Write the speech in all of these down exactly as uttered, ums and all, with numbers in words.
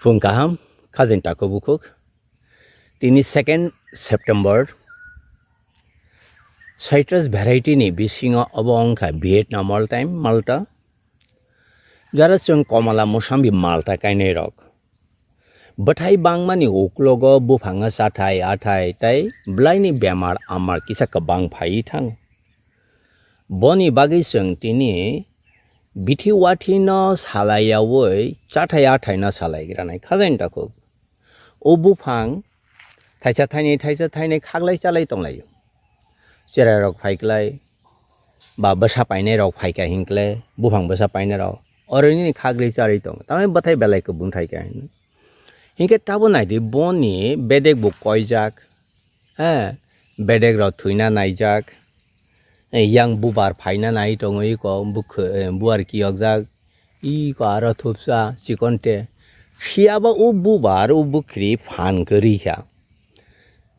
Phung kaham, khajin takhuk bukhuk. Tini second September. Citrus variety ni bisingo obo wngkha Vietnam all time Malta. Jara chwng komala musambi Malta kainai rok. Bwthai bangmani uklogo buphango chathai athai tei bwlaini bemar amar kisa kwbang phaiwi thango. Boni bagwi chwng tini bithi wathi no salaiyaui chathai athai no salaigranai khajani takhuk. O buphang thaisa thainwi thaisa thainwi khaklai chalai tonglaio. Cherai rok phaiklai ba bwsa painai rok phaikha hinkle buphang bwsa painai rok oro nini khagri charwi tongo. Tamni bwthai belai kwbwng thaikha hinwi. Hinkhe tabo naidi boni bedek bo koijak. He, bedek rok thuina naijak. Yang bubar phaina nai tongo iko bukhu-, buar kiyokjak. Iko aro thupsa chikonte. Phiyaba o bubar o bukhri phan kwrwi kha.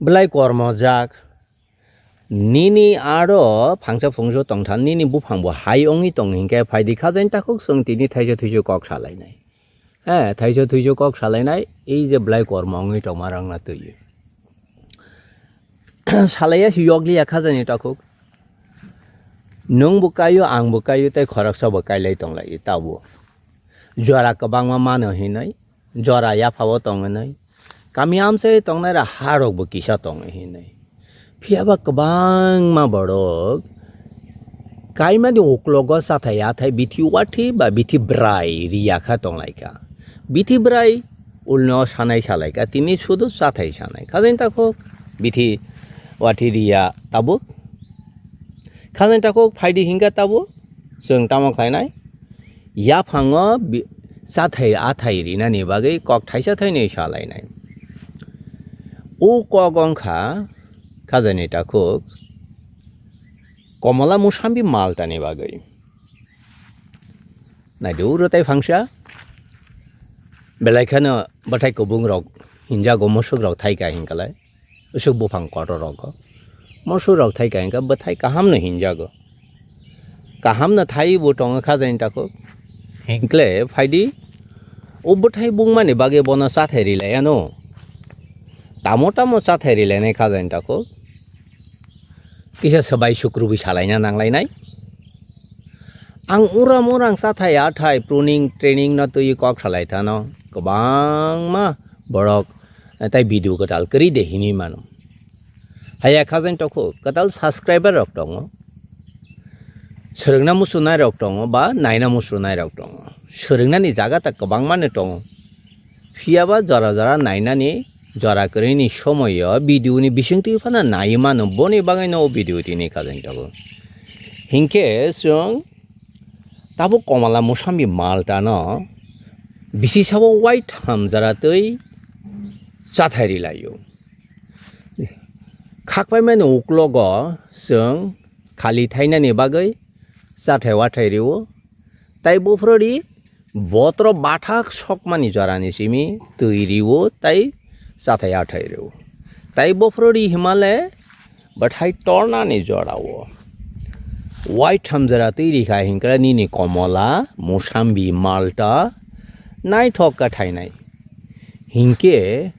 Belai kormojak. Nini aro phangsa phungso tongtha, nini buphang bo hai wngwi tong hinkhe phaidi khajani takhuk chwng tini thaiso thuiso kok salainai. He, thaiso thuiso kok salainai, ei je belai kormo wngwi tongma rangna twiwi. Salaiya si yokliya khajani takhuk. Nwng bo kaio, ang bo kaio, tei khoroksa bo kailai tonglai tabo. Jora kwbangma mano hinwi, jora yaphao tong hinwi. Kami amchai tongnai ra ha rok bo kisa tong hinwi. Phiyaba kwbangma borok kaimani uklogo chathai athai bithi wathi ba bithi bwrai riya kha tonglaikha. Bithi bwrai ulno sanai salaikha, tini sudu chathai sanai. Khajani takhuk bithi wathi riya tabuk. Khajani takhuk phaidi hinkha tabuk. Chwng tamo khlainai? Yaphango bi-, chathai athai rinani bagwi kok thaisa thainwi salainai. O kok wngkha khajani takhuk Komala Musambi Maltani bagwi. Naidi uro tei phangsa belai kheno bwthai kubung rok hinjago, musuk rok thaika hinkalai. Usuk buphang kotor rogo. Musuk rok thaika hinka bwthai kaham no hinjago. Kaham no thai bo tongo khajani takhuk. Hinkle phaidi o bwthai bungmani bagwi bono chathai rilai ano. Tamo tamo chathai rilainai khajani takhuk. Kisa swbai sukrubwi salaina nanglainai. Ang uram urang chathai athai pruning training no twi kok salai thano. Kwbangma borok, eh, tai video kwtal kwrwi de hinwi mano. Haya khajani takhuk kwtal subscriber rok tongo. Swrwngna muchunai rok tongo ba naina muchunai rok tongo. Swrwngnani jaga ta kwbangma no tongo. Phiyaba jora jora nainani jora kwrwini somoio video ni bisingtwi phano naiwi mano, boni bagwino o video tini khajani tongo. Hinkhe chwng tabuk Komala Musambi Maltano bisi sabo waitham jora twi chathai rilaio. Khakpaimani uklogo chwng khali thainani bagwi chathai wathai rio, tai buphurori botoro bathak sokmani jorani simi twi rio tai chathai athai rio. Tai buphurori himale bwthai tornani jorao waitham jora twi rikha hinkhe nini Komala, Musambi, Malta naithok khe thainai. Hinkhe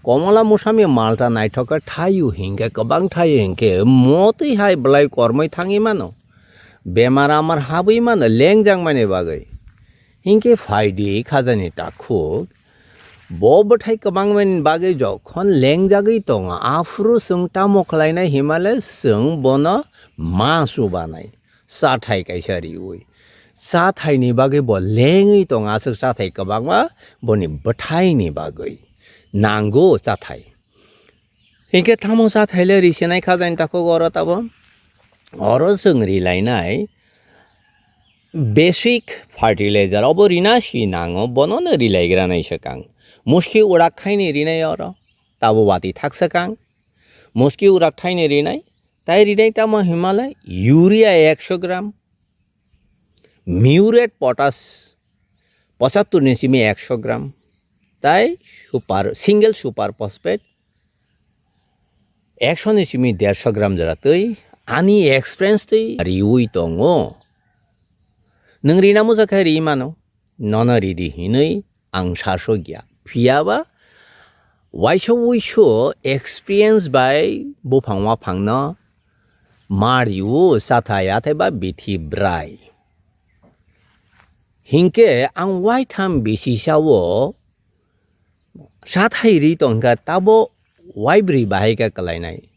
Komala Musambi Malta naithok khe thaio hinkhe kwbang thaio hinkhe motwi hai bwlai kormoi thangwi mano. Bemar amar habwi mano lengjak mani bagwi. Hinkhe phaidi khajani takhuk. Bo bwthai kwbangmani bagwi jokhon lengjagwi tongo, aphuru chwng tamo khlainai himale chwng bono ma chubanai. Chathai kaisa riwi. Chathaini bagwi bo lengwi tongo, aswk chathai kwbangma boni bwthaini bagwi nango chathai. Hinkhe tamo chathai le risinai khajani takhuk oro tabo. Oro chwng rilainai basic fertilizer obo rina si nango, bonono rilaigranai swkang. Muski urak thaini rinai oro, tabo watwi thak swkang. Muski urak thaini rinai, tai rinai tamo himale urea ekso gram, muriate potash pochattor ni simi ekso gram, tai super, single super phosphate ekso ni simi derso gram jora twi ani experience twi riwi tongo. Nwng rina muchakhe ri mano, nono ridi hinwi ang sasokya. Phiya ba waisa wuisu experience bai buphang waphangno ma rio, chathai athai ba bithi brai. Hinkhe ang waitham bisi sao chathai ri tongkha, tabo waibrwi bahai khe kwlainai.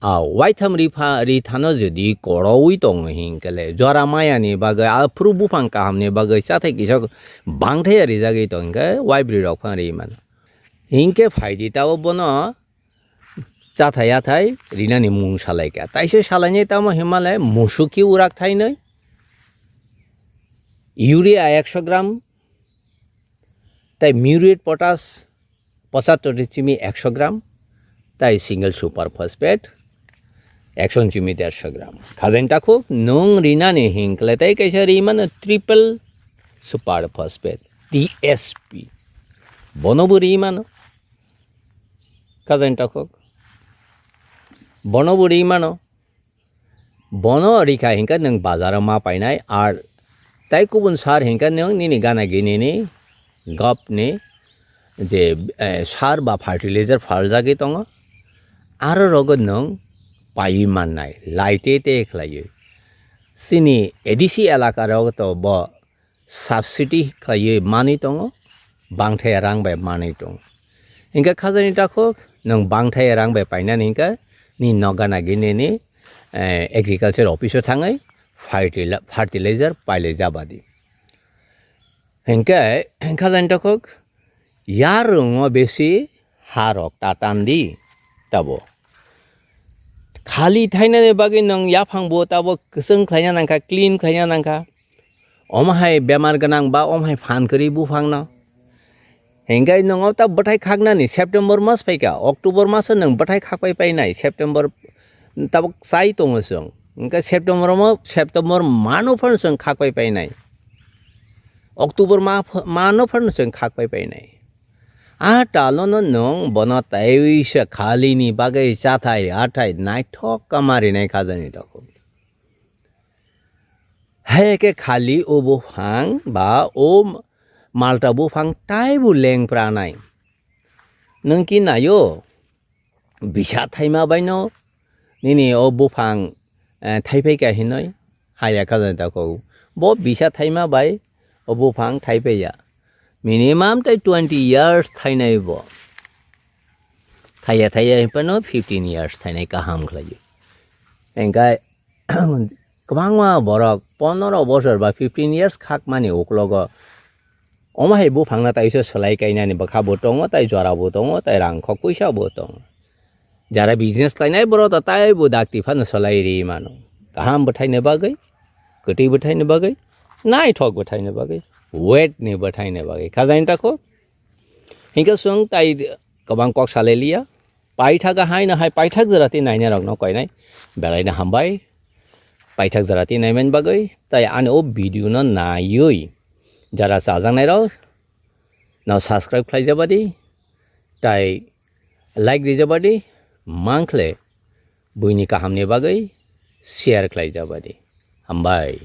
A waitham ri pha, ri thano jodi koroui tongo hinkhe le, jora mayani bagwi, aphuru buphang kahamni bagwi chathai kisa bangthai rijagwi tongkhe waibrwi rok phano ri mano. Hinkhe phaidi tabo bono chathai yathai rinani mung salaikha. Taisa salainai tamo hinmale musuki urak thainwi, urea ekso gram, tai muriate potash pochattor chimi ekso gram, tai single super phosphate ekso chimi derso gram. Khajaini takhuk nwng rinani hinkle tai kaisa ri mano triple super phosphate, T S P. Bono bo ri mano. Khajaini takhuk. Bono bo ri mano. Bono rikha hinkhe nwng bazaro ma painai, ar tai kubun sar hinkhe nwng nini gana ginini gopni je, eh, sar ba fertilizer phaljagwi tongo, aro rogo nwng paiwi mannai, lai te te khlaiwi. Chini A D C elaka rogo to bo subsidy khlaiwi manwi tongo, bangthai rang bai manwi tongo. Hinkhe khajaini takhuk nwng bangthai rang bai painani hinkhe nini nokgana ginini, eh, agriculture office o thangwi fertila-, fertilizer pailai jabadi. Hinkhe khajaini takhuk yarwngo besi harok ta tandi tabo. Khali thainani bagwi nwng yaphang bo tabo kwchwng khlaina nangkha, clean khlaina nangkha. Omo hai bemar gwnang ba omo hai phan kwrwi buphangno. Hinkhe nwng o ta bwthai khaknani September mas phaikha, October maso nwng bwthai khakpai painai, September tabuk chai tongo chwng. Hinkhe September mo, September mano phano chwng khakpai painai. October ma ph-, mano phano chwng khakpai painai. A talono nwng bono taiwi se khalini bagwi chathai athai naithok kama rinai khajaini takhuk. Hai khe khali o buphang ba o malta buphang taibo lengpranai. Nwng ki naio, bisa thaima baino nini o buphang, eh, thaiphai kha hinoi haya khajaini takhuk. Bo bisa thaima bai o buphang thaiphai ya. Minimum tai twenty years thainai bo. Thaiya thaiya hinphano fifteen years thainai kaham khlaio. Hinkhe kwbangma borok pondro bosor ba fifteen years khakmani uklogo omo hai buphangno taisa swlai kainani bwkha bo tongo, tai jora bo tongo, tai rang khok puisa bo tongo. Jara business khlainai borok to taibo dakti phano swlai ri mano. Kaham bwthaini bagwi, kwtwi bwthaini bagwi, naithok bwthaini bagwi, weight ni bwthaini bagwi. Khajaini takhuk. Hinkhe chwng tai kwbang kok salai liya. Paithak haino hai paithak jora tei nainai rokno koinai belaino hambai. Paithak jora tei naimani bagwi tai ani o video no naiwi jara chajaknai rok no subscribe khlai jabadi tai like rijabadi, mankhle buini kahamni bagwi share khlai jabadi. Hambai.